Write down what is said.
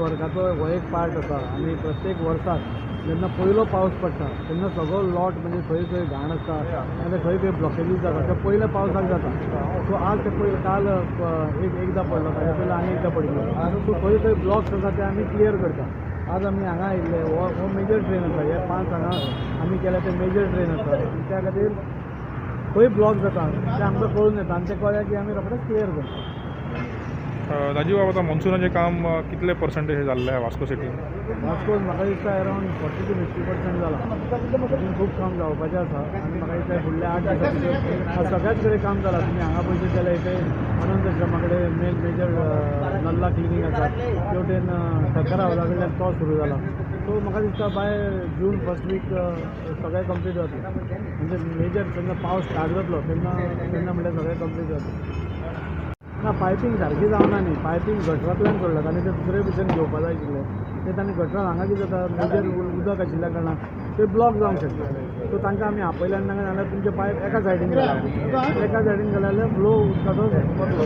वर्काचो हो एक पार्ट आसा आनी प्रत्येक वर्साक जेन्ना पयलो पावस पडटा तेन्ना सगळो लॉट म्हणजे खंय खंय घाण आसता नाजाल्यार खंय खंय ब्लॉकेजीस जाता ते पयल्या पावसाक जाता. सो आज ते पयले काल एकदां पडलो, ताच्या पयलीं आनी एकदां पडिल्लो. सो खंय खंय ब्लॉक्स आसा ते आमी क्लियर करता. आज आमी हांगा आयिल्ले, हो मेजर ड्रेन आसा, हे 5 हांगा आमी केल्या ते मेजर ड्रेन आसा आनी त्या खातीर खंय ब्लॉक जाता ते आमकां कळून येता आनी ते कळ्ळें की आमी रोखडेच क्लियर करता. राजीव बाब, आतां मॉन्सुनाचें काम कितले पर्संटेज जाल्लें आहे वास्को सिटीन? वास्कोन म्हाका दिसता अरावंड 40 to 50% जालां. अजून खूब काम जावपाचें आसा आनी म्हाका दिसता फुडल्या 8 दिसां भितर सगळ्याच कडेन काम जालां. तुमी हांगा पळयशे जाल्यार इथे अनंत आश्रमा कडेन मेन मेजर नल्ला क्लिनींग आसा, ते वटेन ठक्कर हावला कडल्यान तो सुरू जाला. सो म्हाका दिसता बाय जून फर्स्ट वीक सगळें कंप्लीट जातलें. म्हणजे मेजर जेन्ना पावस स्टार्ट जातलो तेन्ना तेन्ना म्हणल्यार सगळें कंप्लीट जातलें. ना, पायपींग सारकी जावना न्ही, पायपींग गटरांतल्यान सोडलां आनी ते दुसरे भशेन घेवपा जाय आशिल्लें ते तांणी गटरान. हांगा कितें जाता, मेजर उदक आशिल्ल्या कारणान ते ब्लॉक जावंक शकता. सो तांकां आमी आपयले आनी तांकां सांगलें तुमचे पायप एका सायडीन घाला, एका सायडीन घालें जाल्यार फ्लो उदकाचो वतलो.